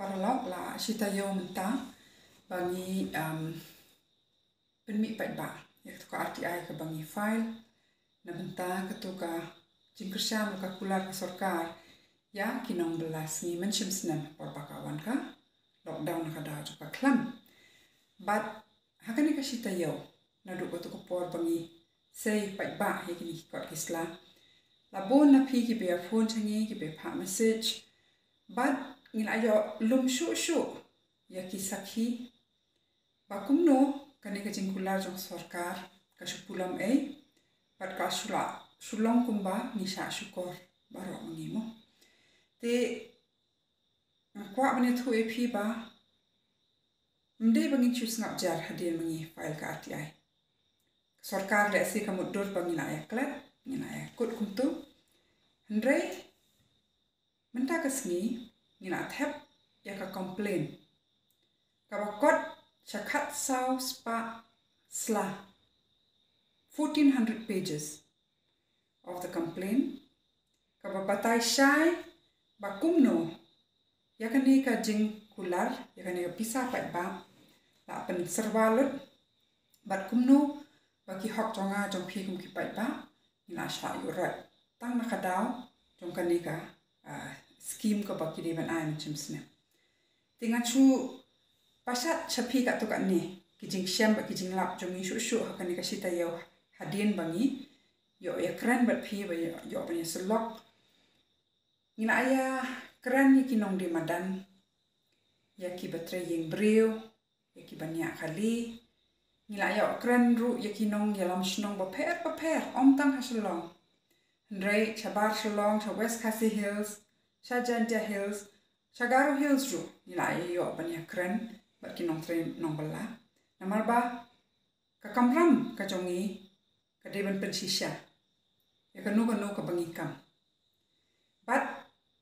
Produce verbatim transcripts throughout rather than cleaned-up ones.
Paralok, la shi taïew mynta ba ngi, um, pynmih paidbah ïa kato ka R T I kaba ngi file na bynta kato ka jingkyrshan ka kular ka sorkar ïa ki nongbylla sngi mynshem snem por ba ka wan ka lockdown na ka daw jong ka khlam. Bad ha kane ka shi taïew naduh kato ka por ba ngi sei paidbah ïa kine ki kot ki sla, la bun na phi kiba ïa phone sha ngi, kiba ïa phah message. Bad ngi la ïoh lum shuh shuh ïa ki sakhi ba kumno kane ka jingkular jong sorkar ka shu pulom ei, bad ka shu la shu long kumba ngi shah shukor baroh ma ngi mo. Te nga kwah ban ïathuh ïa phi ba ym dei ba ngin shu sngap jar hadien ba ngi file ka R T I. Ka sorkar lehse ka mutdur ba ngi la ïa klet, ngi la ïa kut kumto. Hynrei mynta ka sngi ngi la thep ïa ka complaint kaba kot sha khatsaw spah sla, fourteen hundred pages of the complaint, kaba batai shai ba kumno ïa kane ka jingkular, ïa kane ka pisa paidbah la pynsyrwa lut, bad kumno ba ki hok jong nga jong phi kum ki paidbah ngi la shah ïuh roi tang na ka daw jong kane ka, ah, skim kaba ki dei ban ai mynshem snem. Te ngan shu pashat sha phi katto katne ki jingshem bad ki jinglap jong ngi shuh shuh ha kane ka shi taïew hadien ba ngi ïoh ïa kren bad phi, ba ïoh, ïoh ban ïa syllok. Ngi la ïa kren ïa ki nongdie madan, ïa kiba trei ïing briew, ïa kiba niah kali. Ngi la ïoh kren ruh ïa ki nongïalam shnong bapher bapher, ym tang ha Shillong, hynrei shabar Shillong, sha West Khasi Hills, sha Jaintia Hills, sha Garo Hills ruh ngi la ïoh ban ïa kren bad ki nongtrei nongbylla. Namar ba ka kamram ka jong ngi ka dei ban pynshisha ïa kano kano kaba ngi kam. Bad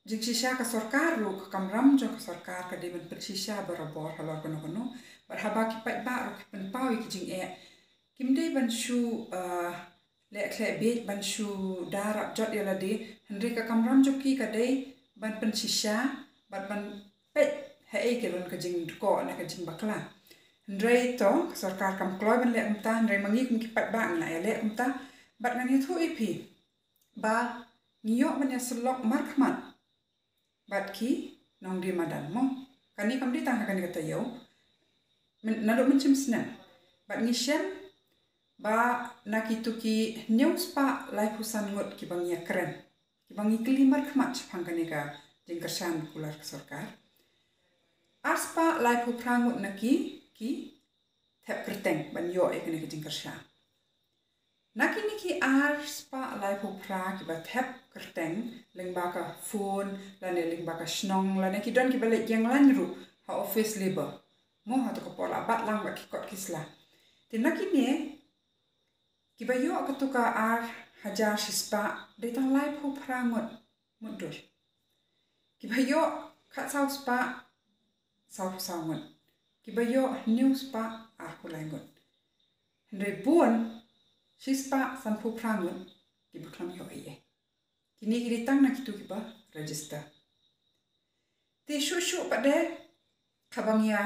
jingshisha ka sorkar ruh, ka kamram jong ka sorkar ka dei ban pynshisha barabor halor kano kano. Bad haba ki paidbah ruh ki pynpaw ïa ki jingeh, kim dei ban shu, ah, leh khleh bieit ban shu da rap jot ïa lade, hynrei ka kamram jong ki ka dei ban pynshisha bad ban peit haei ka don ka jingdkoh ne ka jingbakla. Hynrei to ka sorkar kam kloi ban leh kumta, hynrei ma ngi kum ki paidbah ngi la ïa leh kumta. Bad ngan ïathuh ïa phi ba ngi ïoh ban ïa syllok markhmat bad ki nongdie madan mo. Kane kam dei tang ha kane ka taïew, naduh mynshem snem. Bad ngi shem ba na kito ki hynñiew spah laiphew san ngut kiba ngi ïa kren, kiba ngi kylli markhmat shaphang kane ka jingkyrshan kular ka sorkar, ar spah laiphew phra ngut na ki, ki thep kyrteng ban ïoh ïa kane ka jingkyrshan. Na kine ki ar spah laiphew phra kiba thep kyrteng lyngba ka phone lane lyngba ka shnong, lane ki don kiba leit ïeng lain ruh ha office Labour mo, ha kato ka por la bat lang bad ki kot ki sla. Te na kine kiba ïoh kato ka ar hajar shispah dei tang laiphew phra ngut mutdur. Kiba ïoh khatsaw spah, sawphew saw ngut. Kiba ïoh hynñiew spah, arphew lai ngut. Hynrei bun, shispah sanphew phra ngut kiba khlem ïoh ei ei. Kine ki dei tang na kito kiba register. Te shuh shuh pat de, haba ngi ïa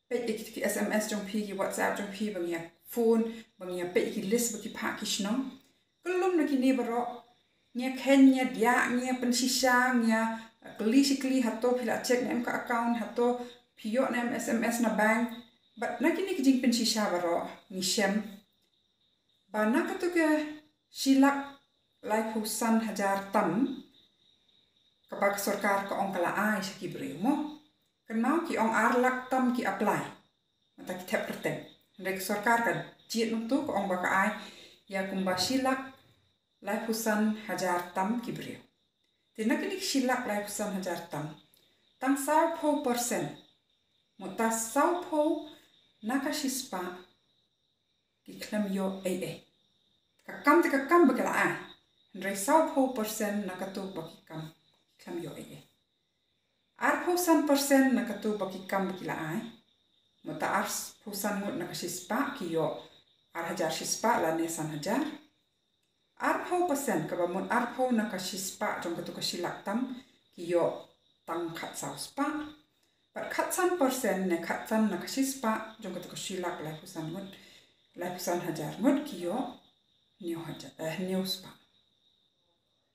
peit ïa ki S M S jong phi, ki WhatsApp jong phi, ba ngi ïa phone, ba ngi ïa peit ïa ki list ba ki phah ki shnong. Kyllum na kine baroh ngi ïa kheiñ, ngi ïa diah, ngi ïa pynshisha, ngi ïa kylli shi kylli, hato phi la check ne em ka account, hato phi ïoh ne em S M S na bank. Bad na kine ki jingpynshisha baroh ngi shem ba na kato ka shi lak laiphew san hajar tam kaba ka sorkar ka ong ka la ai sha ki briew mo, kynmaw ki ong ar lak tam ki apply, mynta ki thep kyrteng. Hynrei ka sorkar ka jied nangto, ka ong ba ka ai ïa kumba shi lak laiphew san hajar tam ki briew. Te na kine ki shi lak laiphew san hajar tam, tang sawphew percent, mynta sawphew na ka shispah ki khlem ïoh ei ei. Ka kam te ka kam ba ki la ai, hynrei sawphew percent na kato ba ki kam ki khlem ïoh ei ei. Arphew san percent na kato ba ki kam ba ki la ai, mynta arphew san ngut na ka shispah ki ïoh ar hajar shispah lane san hajar. Arphew percent, kaba mut arphew na ka shispah jong kato ka shi lak tam, ki ïoh tang khatsaw spah. Pat khatsan percent ne khatsan na ka shispah jong katu ka shilak laiphew san ngut, laiphew san hajar ngut ki ïoh hynñiew hajar, eh, hynñiew spah.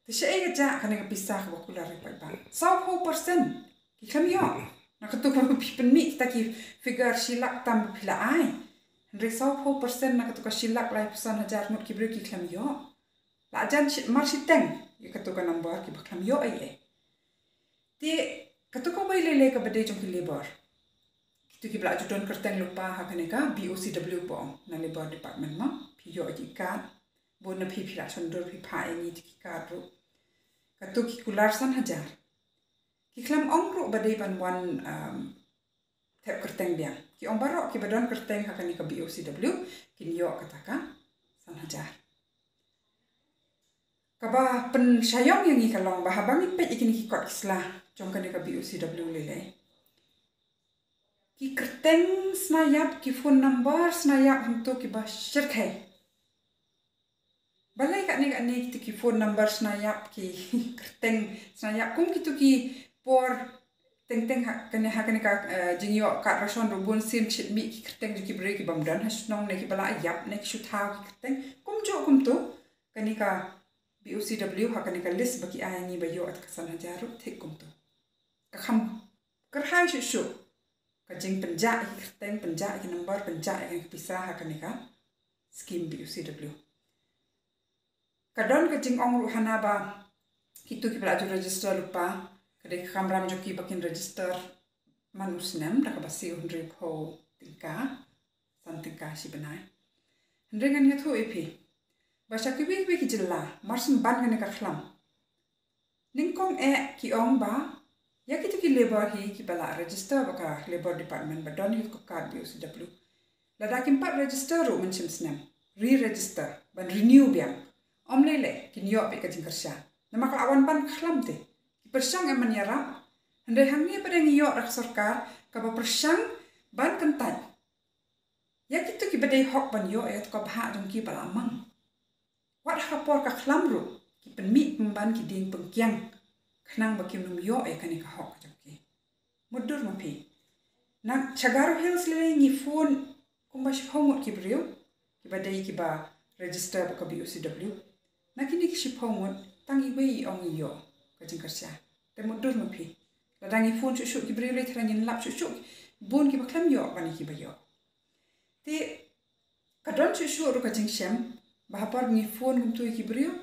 Te shaei ka jah kane ka pisa kaba kular ïa ki paidbah? Sawphew percent ki khlem ïoh. Na katu kaba phi pynmih kita ki figure shilak tam ba phi la ai. Hynrei sawphew percent na katu ka shilak laiphew san hajar ngut ki briew ki khlem ïoh. La jan shi, mar shiteng ïa katu ka number kiba khlem ïoh ei ei. Te katu kawei lei lei kaba dei jong ki labour. Kitu kiba la ju don kyrteng lypa ha kane ka B O C W ba ong na Labour Department ma, phi ïoh ïa ki card. Bun na phi phi la shon dur phi phah ïa ngi ïa ki card ruh. Katu ki kular san hajar. Ki khlem ong ruh ba dei ban wan, um, thep kyrteng biang. Ki ong baroh kiba don kyrteng ha kane ka B O C W kin ïoh kata ka san hajar. Kaba pynshaiong ïa ngi ka long ba haba ngi peit ïa kine ki kot ki sla jong kane ka B O C W lei lei, ki kyrteng sna ïap, ki phone number sna ïap hangto kiba shyrkhei. Balei katne katne kito ki phone number sna ïap, ki kyrteng sna ïap, kum kito ki por teng teng ha kane, ha kane ka, eh, jingïoh card ration ruh bun sien ki shait mih ki kyrteng jong ki briew ki bym don ha shnong ne kiba la ïap ne ki shu thaw ki kyrteng. Kumjuh kumto kane ka B O C W ha kane ka list ba ki ai ïa ngi ba ïoh ka san hajar ruh thik kumto. Ka kham kyrhai shuh shuh ka jingpynjah ïa ki kyrteng, pynjah ïa ki number, pynjah ïa ka pisa ha kane ka scheme B O C W. Ka don ka jingong ruh hana ba kito kiba la ju register lypa, ka dei ka kamram jong ki ba kin register man u snem da kaba siew hynriewphew tyngka, san tyngka shi bnai. Hynrei ngan ïathuh ïa phi ba sha kiwei kiwei ki jylla mar shen ban kane ka khlam, nyngkong eh ki ong ba ïa kito ki labour hi kiba la register bad ka Labour Department ba don ïa ka card B O C W, lada kim pat register ruh mynshem snem, re-register ban renew biang, ym lei lei kin ïoh beit ka jingkyrshan. Namar ka la wan ban ka khlam te ki pyrshang em ban ïarap. Hynrei hangne pat ngi ïoh da ka sorkar kaba pyrshang ban kyntait ïa kito kiba dei hok ban ïoh ïa kato ka bhah jong ki ba la mang. Wat ha ka por ka khlam ruh ki pynmih pynban ki dieng pynkiang khnang ba kim nym ïoh ïa kane ka hok ka jong ki. Mutdur ma phi. Na sha Garo Hills lei lei ngi phone kumba shiphew ngut ki briew kiba dei kiba register bad ka B O C W. Na kine ki shiphew ngut tang iwei i ong i ïoh ka jingkyrshan. Te mutdur ma phi, lada ngi phone shuh shuh ki briew lei tharai ngin lap shuh shuh bun kiba khlem ïoh ban ïa kiba ïoh. Te ka don shuh shuh ruh ka jingshem ba ha por ngi phone kumto ïa ki briew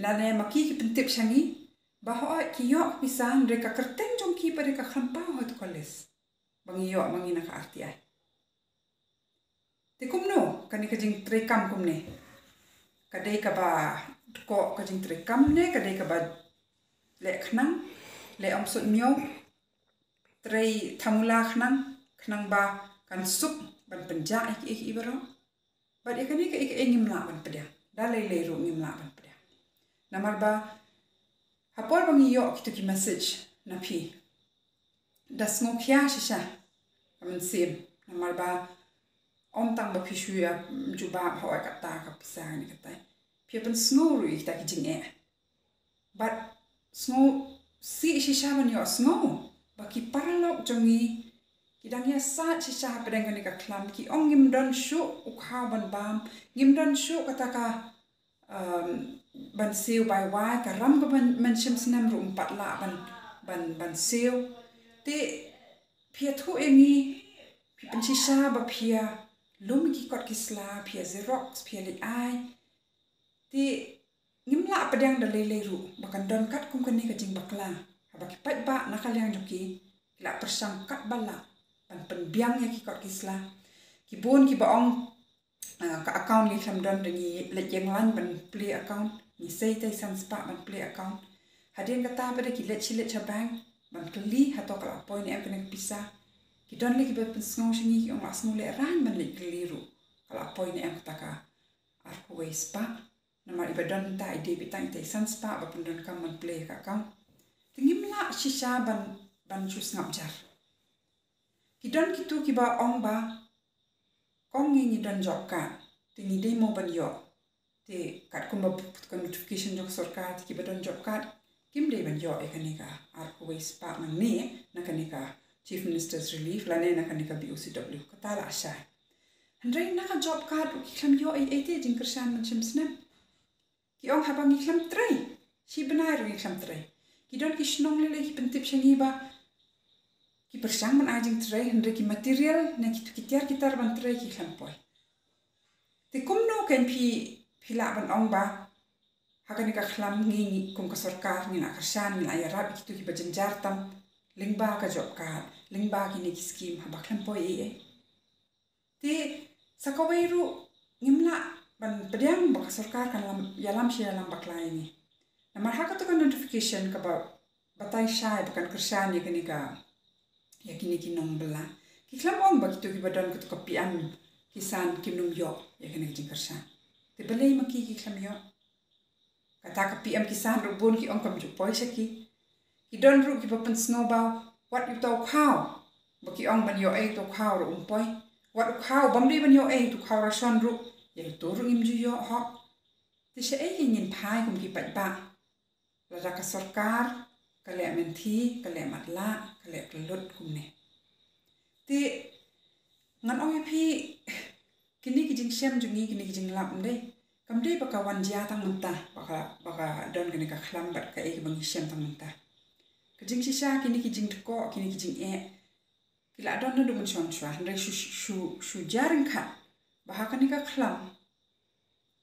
lane ma ki ki pyntip sha ngi ba hooid ki ïoh ka pisa hynrei ka kyrteng jong ki pat ka khlem paw ha kato ka list ba ngi ïoh ma ngi na ka R T I. Te kumno kane ka jingtreikam kumne? Ka dei kaba dkoh ka jingtreikam ne ka dei kaba leh khnang, leh ym sut miaw, trei thamula khnang, khnang ba kan suk ban pynjah ïa kiei kiei baroh? Bad ïa kane kaei kaei ngim lah ban pdiang, da lei lei ruh ngim lah ban pdiang. Namar ba ha por ba ngi ïoh kito ki message na phi, da sngewkhia shisha ka mynsiem. Namar ba ym tang ba phi shu ïa jubab hooid kata ka pisa ne katai, phi ïa pynsngew ruh ïa kita ki jingeh. Bad sngewsih shisha ban ïohsngew ba ki paralok jong ngi ki dang ïasaid shisha hapdeng kane ka khlam, ki ong ngim don shuh u khaw ban bam, ngim don shuh kata ka, um, ban siew bai wai, ka ram ka ban mynshem snem ruh ym pat lah ban, ban, ban siew. Te phi ïathuh ïa ngi, phi pynshisha ba phi ïa lum ki kot ki sla, phi ïa xerox, phi ïa leit ai. Te ngim lah pdiang da lei lei ruh ba kan don katkum kane ka jingbakla haba ki paidbah na ka liang jong ki ki la pyrshang katba lah ban pynbiang ïa ki kot ki sla. Ki bun kiba ong, ah, ka account ngi khlem don, da ngi leit ïeng lain ban plie account, ngi sei tai san spah ban plie account. Hadien kata pat da ki leit shi leit sha bank ban kylli hato ka la poi ne em kane ka pisa. Ki don lei kiba pynsngew sha ngi, ki ong la sngewlehrain ban leit kylli ruh ka la poi ne em kata ka arphew wei spah. Namar iba don ta i dei beit tang itai san spah ba pyndonkam ban plie ka account. Te ngim lah shisha ban, ban shu sngap jar. Ki don kito kiba ong ba kong ngi ngi don job card, te ngi dei mo ban ïoh? Te katkum ba put ka notification jong sorkar, te kiba don job card kim dei ban ïoh ïa kane ka arphew wei spah nangne na kane ka Chief Minister's Relief lane na kane ka B O C W, kata la shai. Hynrei na ka job card ruh ki khlem ïoh ei ei te jingkyrshan mynshem snem. Ki ong haba ngi khlem trei, shi bnai ruh ngi khlem trei. Ki don ki shnong lei lei ki pyntip sha ngi ba ki pyrshang ban ai jingtrei, hynrei ki material ne ki, ki tiar ki tar ban trei ki khlem poi. Te kumno kein phi, phi lah ban ong ba ha kane ka khlam ngi, ngi kum ka sorkar ngi la kyrshan, ngi la ïarap ïa kito kiba jynjar tam lyngba ka job card, lyngba kine ki skim, haba khlem poi ei ei. Te sa kawei ruh ngim lah ban pdiang ba ka sorkar kan lam, ïalam shi ïalam bakla ïa ngi. Namar ha kato ka notification kaba batai shai ba kan kyrshan ïa kane ka, ïa kine ki nongbylla, ki khlem ong ba kito kiba don kato ka P M Kisan kim nym ïoh ïa kane ka jingkyrshan. Te balei ma ki ki khlem ïoh? Kata ka P M Kisan ruh bun ki ong kam ju poi sha ki. Ki don ruh kiba pynsngew ba wat uto u khaw, ba ki ong ban ïoh ei uto u khaw ruh um poi. Wat u khaw bym dei ban ïoh ei, uto u khaw ration ruh, ïa uto ruh ngim ju ïoh hok. Te shaei ngin phai kum ki paidbah lada ka sorkar ka leh mynthi, ka leh matlah, ka leh pynlut kumne? Te ngan ong ïa phi, kine ki jingshem jong ngi, kine ki jinglap, ym dei, kam dei ba ka wan jia tang mynta ba ka, ba ka don kane ka khlam bad kaei kaba ngi shem tang mynta. Ka jingshisha kine ki jingdkoh, kine ki jingeh ki la don naduh mynshwa mynshwa, hynrei shu, shu, shu jia ryngkat ba ha kane ka khlam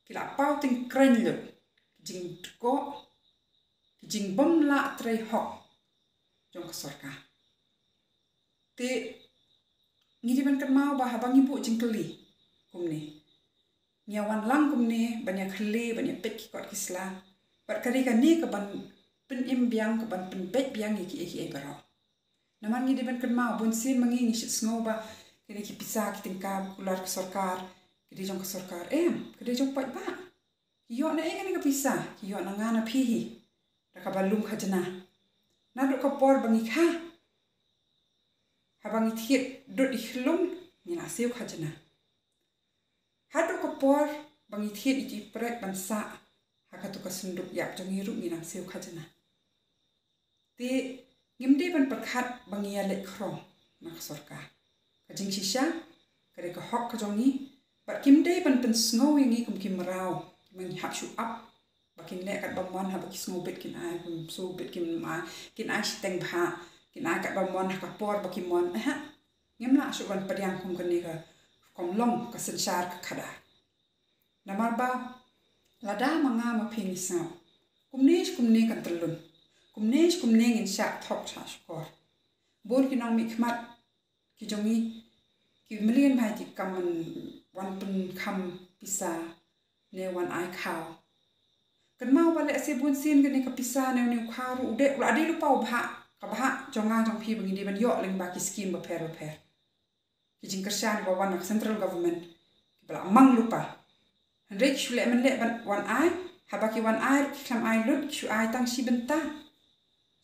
ki la paw tyngkreiñ lut ki jingdkoh, ki jingbym lah trei hok jong ka sorkar. Te ngi dei ban kynmaw ba haba ngi buh jingkylli kumne, ngi ïa wan lang kumne ban ïa kylli, ban ïa peit ki kot ki sla, bad ka dei kane kaban pynim biang, kaban pynbeit biang ïa kiei kiei baroh. Namar ngi dei ban kynmaw, bunsien ma ngi ngi shait sngew ba kine ki pisa ki tyngka ba kular ka sorkar ki dei jong ka sorkar. Em, ki dei jong paidbah. Ki ïoh na ei kane ka pisa? Ki ïoh na nga na phi hi da kaba lum khajna. Naduh ka por ba ngi kha, haba ngi thied dud i khlung, ngi la siew khajna. Haduh ka por ba ngi thied ïa i prek ban sah ha kato ka synduk ïap jong ngi ruh ngi nang siew khajna. Te ngim dei ban pyrkhat ba ngi ïa leit khrong na ka sorkar. Ka jingshisha ka dei ka hok ka jong ngi, bad kim dei ban pynsngew ïa ngi kum ki mraw kiba ngi hap shu ap ba kin leh katba mon haba ki sngew bit kin ai, kin sngew bit kin ai, kin ai shiteng bha, kin ai katba mon ha ka por ba ki mon. Aha. Ngim lah shuh ban pdiang kum kane ka rukom long ka synshar ka khadar. Namar ba lada ma nga ma phi ngi sngap, kumne shi kumne kan tyllun, kumne shi kumne ngin shah thok shah shukor. Bun ki nongmihkhmat ki jong ngi ki mlien bha ki kam wan pynkham pisa ne wan ai khaw. Kynmaw ba lehse bunsien kane ka pisa ne une u khaw ruh u dei, u la dei lypa u bhah, ka bhah jong nga jong phi ba ngi dei ban ïoh lyngba ki skim bapher bapher. Ki jingkyrshan ba wan na ka central government kiba la mang lypa. Hynrei ki shu leh mynleh ban wan ai, haba ki wan ai ruh ki khlem ai lut, ki shu ai tang shi bynta,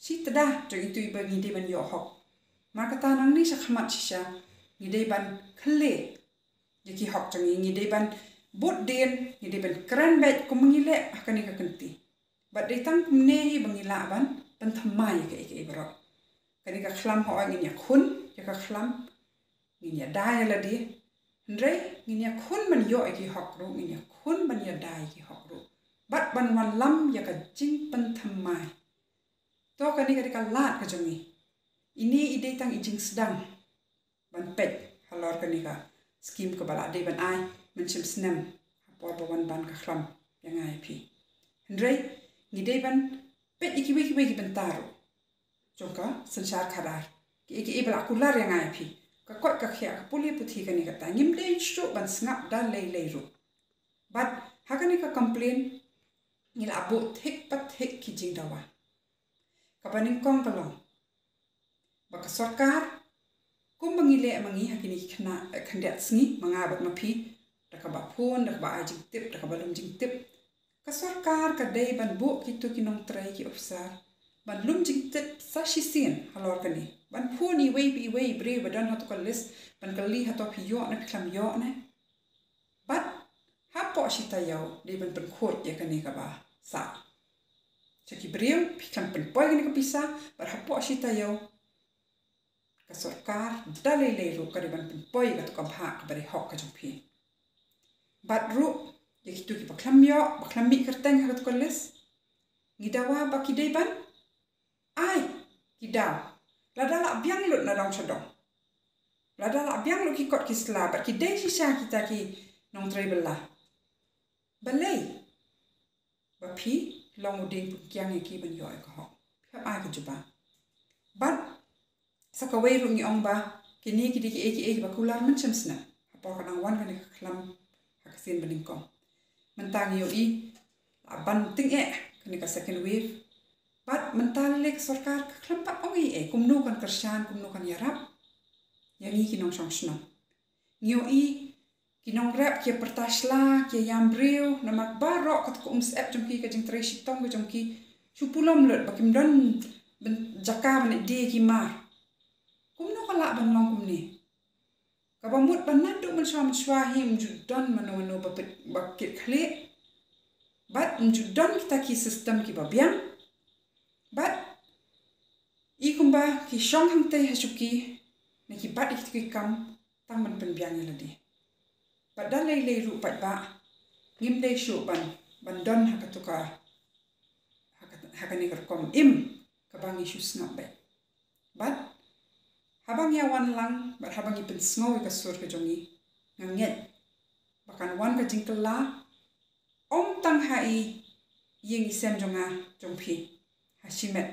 shi tda jong itu iba ngi dei ban ïoh hok. Mar kata nangne shakhmat shisha ngi dei ban khylleh ïa ki hok jong ngi, ngi dei ban bud dien, ngi dei ban kren beit kum ngi leh ha kane ka kynti. Bad dei tang kumne hi ba ngi lah ban pynthymmai ïa kaei kaei baroh. Kane ka khlam hooid ngin ïakhun ïa ka khlam, ngin ïada ïa lade. Hynrei ngin ïakhun ban ïoh ïa ki hok ruh, ngin ïakhun ban ïada ïa ki hok ruh, bad ban wanlam ïa ka jingpynthymmai. To kane ka dei ka lad ka jong ngi. Ine i dei tang i jingsdang ban peit halor kane ka skim kaba la dei ban ai mynshem snem ha por ba wan ban ka khlam ïa nga ïa phi. Hynrei ngi dei ban peit ïa kiwei kiwei ki bynta ruh jong ka synshar khadar, kiei kiei ba la kular ïa nga ïa phi, ka koit ka khiah, ka pule puthi, kane kata. Ngim dei shuh ban sngap da lei lei ruh. Bad ha kane ka complain ngi la buh thik pa thik ki jingdawa. Kaba nyngkong ka long ba ka sorkar, kumba ngi leh ma ngi ha kine ki khyndiat sngi, ma nga bad ma phi, da kaba phone, da kaba ai jingtip, da kaba lum jingtip, ka sorkar ka dei ban buh kito ki nongtrei, ki officer, ban lum jingtip sa shisien halor kane, ban phone iwei pa iwei i briew ba don hato ka list, ban kylli hato phi ïoh ne phi khlem ïoh ne. Bad hapoh shi taïew dei ban pynkhuid ïa kane kaba sah. Sha ki briew, phi khlem pynpoi kane ka pisa, bad hapoh shi taïew ka sorkar da lei lei ruh ka dei ban pynpoi ïa kato ka bhah kaba dei hok ka jong phi. Bad ruh ïa kito kiba khlem ïoh, ba khlem mih kyrteng ha kato ka list, ngi dawa ba ki dei ban ai ki daw, lada lah biang lut na dong sha dong, lada lah biang lut ki kot ki sla, bad ki dei shisha kita ki nongtrei bylla. Balei? Ba phi long u dieng pynkiang ïa ki ban ïoh ïa ka hok. Phi hap ai ka jubab. Bad sa kawei ruh ngi ong ba kine ki dei kiei kiei kiba kular mynshem snem ha por ka dang wan kane ka khlam ha ka sien ba nyngkong. Mynta ngi ïohi lah ban tyngeh kane ka second wave. Bad mynta lei lei ka sorkar ka khlem pat ong ei ei, kumno kan kyrshan, kumno kan ïarap ïa ngi ki nongshong shnong. Ngi ïohi ki nongrep ki pyrta sla, ki ïam briew, namar baroh kato ka umsyep jong ki, ka jingtrei shitom ka jong ki shu pulom lut, ba kim don jaka ban ïadie ki mar. Kumno ka lah ban long kumne? Kaba mut ba naduh mynshuwa mynshuwa hi ym ju don mano mano ba pit, ba kit khlieh. Bad ym ju don kita ki system kiba biang. Bad i kumba ki shong hangtei ha shuki, ne ki bat ïa kito ki kam tang ban pynbiang ïa lade. Bad da lei lei ruh pat ba ngim dei shuh ban, ban don ha kato ka, ha ka, ha kane ka rukom im kaba ngi shu sngap beit. Bad haba ngi ïa wan lang, bad haba ngi pynsngew ïa ka sur ka jong ngi, nga ngeit ba kan wan ka jingkylla, ym tang ha i ïing i sem jong nga jong phi, ha shimet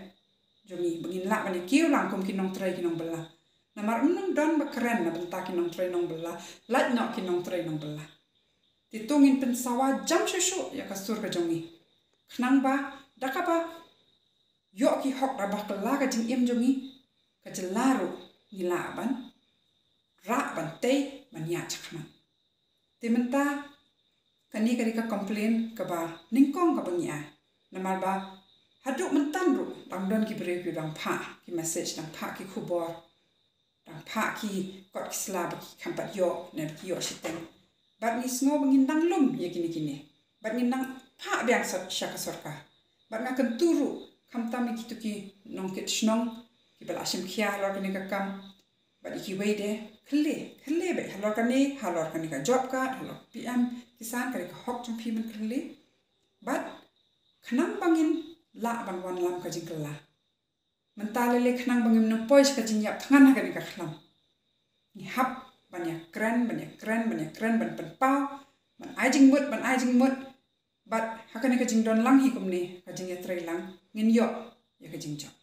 jong ngi, ba ngin lah ban ïa kiew lang kum ki nongtrei ki nongbylla. Namar ym don ba kren na bynta ki nongtrei nongbylla, lait noh ki nongtrei nongbylla. Te to ngin pynsawa jam shuh shuh ïa ka sur ka jong ngi. Khnang ba da kaba ïoh ki hok, da ba kylla ka jingim jong ngi, ka jylla ruh ngi lah ban rah, ban tei, ban ïaid shakhmat. Te mynta kane ka dei ka complain kaba nyngkong kaba ngi ai. Namar ba haduh mynta ruh dang don ki briew ki dang phah ki message, dang phah ki khubor, dang phah ki kot ki sla ba ki kham pat ïoh, ne ba ki ïoh shiteng. Bad ngi sngew ba ngin dang lum ïa kine kine. Bad ngin dang phah biang sha, sha ka sorkar. Bad nga kyntu ruh khamtam ïa kito ki nongkit shnong kiba la shim khia halor kane ka kam. Bad ïa kiwei de, khlieh, khlieh beit halor kane, halor kane ka job card, halor P M Kisan, ka dei ka hok jong phi ban khlieh. Bad khnang ba ngin lah ban wanlam ka jingkylla. Mynta lei lei khnang ba ngim nang poi sha ka jingïap thngan ha kane ka khlam, ngi hap ban ïa kren, ban ïa kren, ban ïa kren, ban pynpaw, ban ai jingmut, ban ai jingmut. Bad ha kane ka jingdon lang hi kumne, ka jingïatreilang, ngin ïoh ïa ka jingjop.